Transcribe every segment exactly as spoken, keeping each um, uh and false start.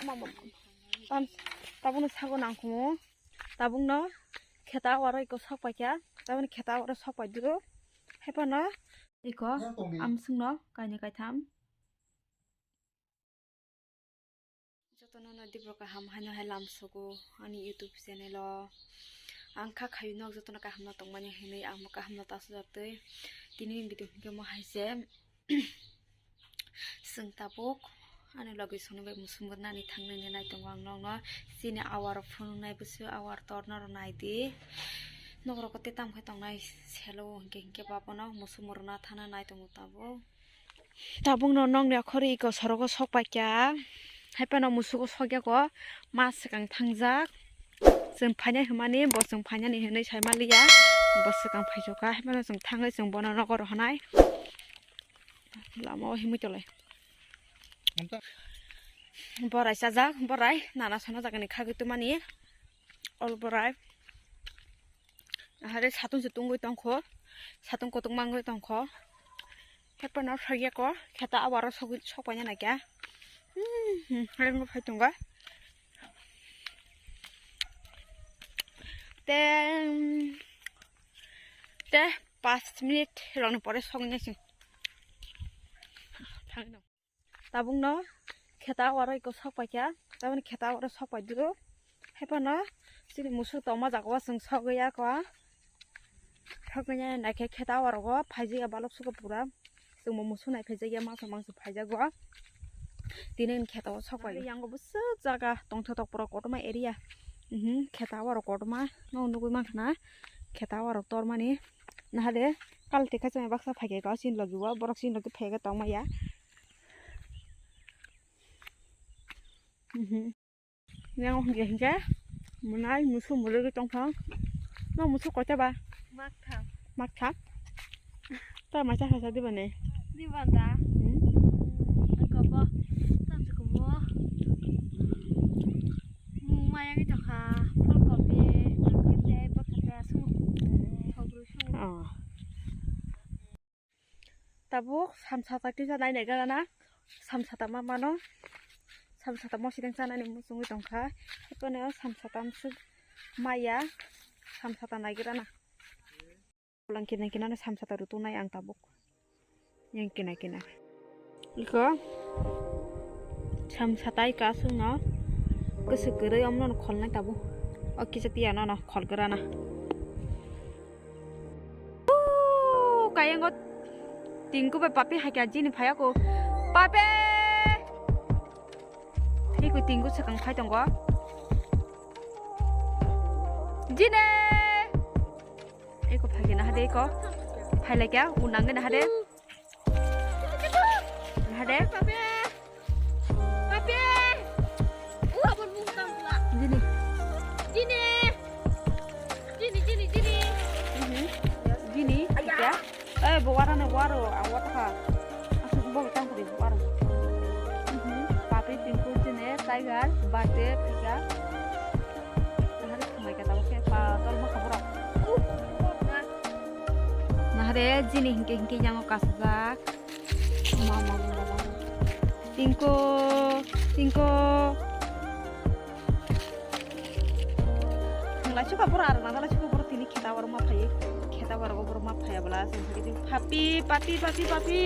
Tam, tabukno sago nangkhumu. Tabukno kheta aro iko sok paikha. Tabukno kheta aro sok paidiro. Haipano iko amsungno kainwi kaitham. Jotono no dibro kaham haino hai lamsogo ani YouTube channel o. Ang kha khayo nok jotono kaham no tongmani hinwi ang bo kaham no ta sujak twi. Tini video hwnkhe mo hai se. Chwng tabuk ani logi songni bai musuk mwnani thangnani nai tongo ang nokno. Chini awar phunuknai bwswk awar torna rw nai di. Nok rok tei tamo khe tongnai selo hwnkhe hwnkhe babono musuk mwnana thana nai tongo tabuk. Tabukno nokni akhoro iko sorogo sok paikha. Haipano musugo sokya ko ma swkang thangjak. Chwng phainai hwnmani bo chwng phainani hwnwi sai manliya. Bo swkang phaijakha haipano chwng thangwi chwng bono nogo rohonai. Lama o himwi tolai. Borai chajak, borai nana sana jagani khagwi twmani. Ol borai. Ahare satung se tungwi tongkho. Satung kotok mangwi tongkho. Hepano sogya ko. Kheta awaro sogwi sokpaina naikha. Hmm, hmm, rengo phai tongo. Te, te, pas minute rokni pore sogwi naising. Tabukno kheta awaro iko sok paikha, tabukno kheta awaro sok paidiro. Haipano chini musuk tongma jaga o chwng sogwi ya kha. Sogwi ya naikhe kheta awaro go phaijakya balok sugo pura. Chwngbo musuk nai phaijakya masa mangsa phaijago. Tini ani kheta o sok pai. Yang o bwswk jaga tongthotok pura kotorma area. Mhm, kheta awaro kotorma no nugwi mankha na. Kheta awaro tormani. Nahade kal tikha chwng baksa phaikhe ka chini logi o borok chini logi phaikhe tongmaya. Mhm. Yang hingke hingke mwnai musu murugwi tongthang. No musu koita ba? Maktham. Maktham? Ta mai ta hasa diba ne? Diba da. Hmm? Ang kobo. Tam se kobo. Mung maya ki tokha. Phulkobi. Kete bakate asu. Thogru su. Oh. Tabuk samsata kisa nai nai gana na. Samsata ma mano. Samsata mo sideng sana ni muchungwi tongkha. Eko ne samsata msuk maya. Samsata nai gana na. Pulang kina kina no samsata rutung nai ang tabuk. Yang kina kina. Iko. Samsata ika asung no. Kusuk gurui om no khol nai tabuk. O kisa tiya no no khol gana na. Ooh, kayango tingku bai papi hai kya jini phaya ko. Papi! Iku tingku sakang phai tongo. Jine! Eko phai kya na hade eko. Phai lai kya, unang na hade. Hade. Papi. Papi. Jini. Jini. Jini, jini, jini. Mhm. Jini, ya. Eh, bo wara ne waro, ang wata kha. Asuk bo tang kuri waro. Mhm. Papi, tingku, jini, tiger, bate, tiger. Nahare khumai ka tabo khe pa tol ma khabura. Nahare jini hingke hingke yango kasajak. Ma, ma, ma, ma, ma. Tingko, tingko. Nang lai suka bora ar nang lai suka bora tini kheta bora ma phai. Kheta bora bora ma phai abla. Papi, papi, papi, papi.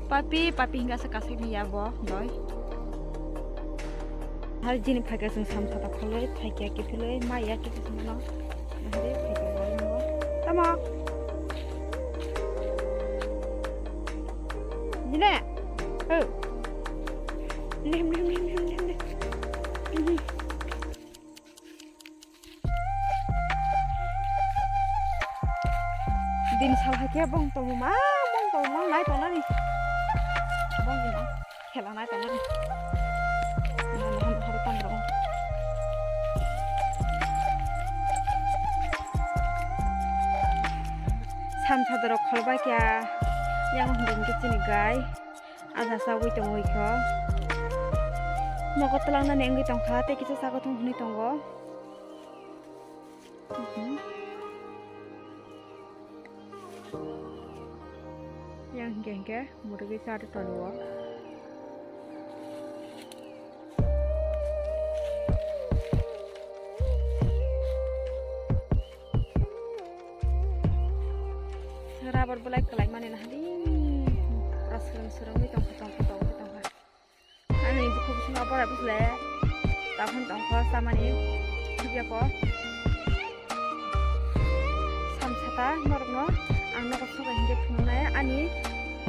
Papi, papi hingga se kasek ni ya bo, doi. Hari jini phaikha chwng samsata khulwi, phaikha kiphilwi, maya kiphilwi mano. Hari phaikha bo. Tamo. Jine. Ho. Lim, lim, lim, lim, lim, lim. Mhm. Din sal hai khe bong tongma, bong tongma nai tongnani. Bong din khela nai tongnani. Nang nang hari tong rong. Sam sadorok kholbai kya, yang hindin ke chini gai. Ada sawi tongwi kho. Nogo twlangnani wngwi tongkha, tei kisa sago thung hwnwi tongo. Mhm. Yang hingke hingke murugwi chari tongo. Belai kwlai mani nahadi. Oro swrwng swrwngwi tongkha, tongkha, tongkha, tongkha. Ani bukhuk bisingo bora bwsle. Takhon tongkha samani. Thikya ko. Samsata norokno ang nogo sobai hingke phunuknai. Ani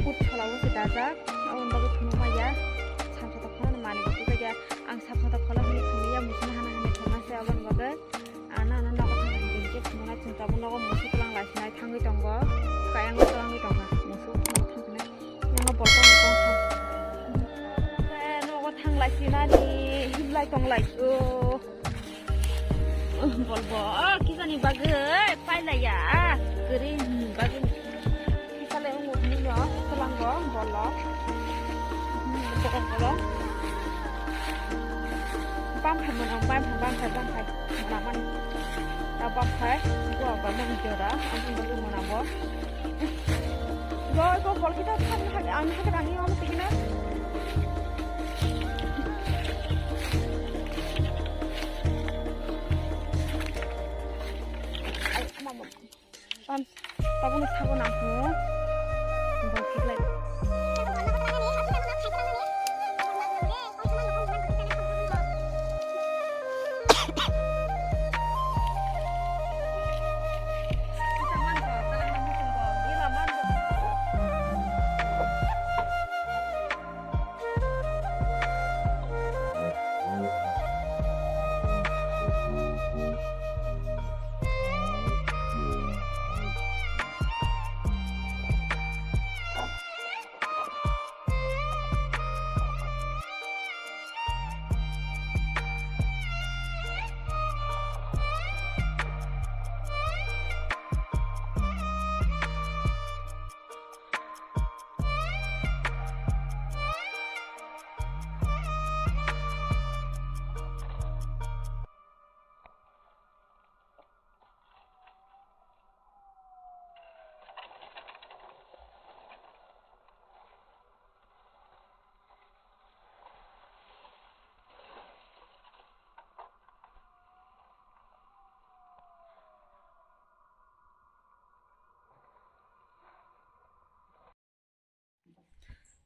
kut solawo se dajak. Aboni bagwi phunukmaya. Samsata phano mani bukhuk jakya. Ang samsata phano hwnwi phunukya, musuk hana hwnwi phunuknai se aboni bagwi. Ano, ano, nogo thang hingke phunuknai, chwng tabuk nogo musuk twlang lai sinai thangwi tongo. Kayang twlangwi tongkha musuk, nogo thang sinai. Nogo bolpo tongkha. Eh, nogo thang lai sinani, hiblai tong lai o. Bolpo, oh, kisani bagwi, pailaiya, kwrwi, hmm, bagwi. Kisa le ungu hini no, twlango, bolo. Hmm, bolo, bolo. Bamphai mano, bamphai, bamphai, bamphai. Mano mani. Ta bamphai, gua ba mani jora, ang bagwi mano bo. Go, go, bol kita thang, thang, ang thang, ang ini om tikina. Ay, ama, ama. Tam, tabukni sabo nang hwnwi. Bol khiklai.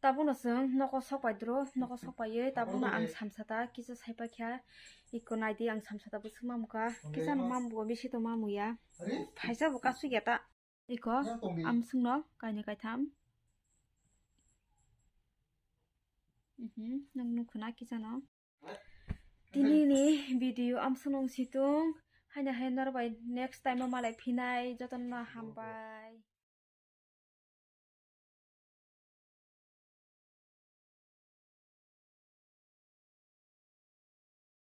Tabukno chwng nogo sok pai duro, nogo sok paiwi tabukno ang samsata kisa sai paikha. Iko naidi, ang samsata bwswk mamukha, kisa no mamugo, bisi to mamuya. Phaisa bo kasui ya ta. Iko amswkno kainwi kaitham. Mhm, nwng nukhuna kisa no. Tini ni video amswkno situng. Haina hai norok bai next time o malai phinai, jotono hambai.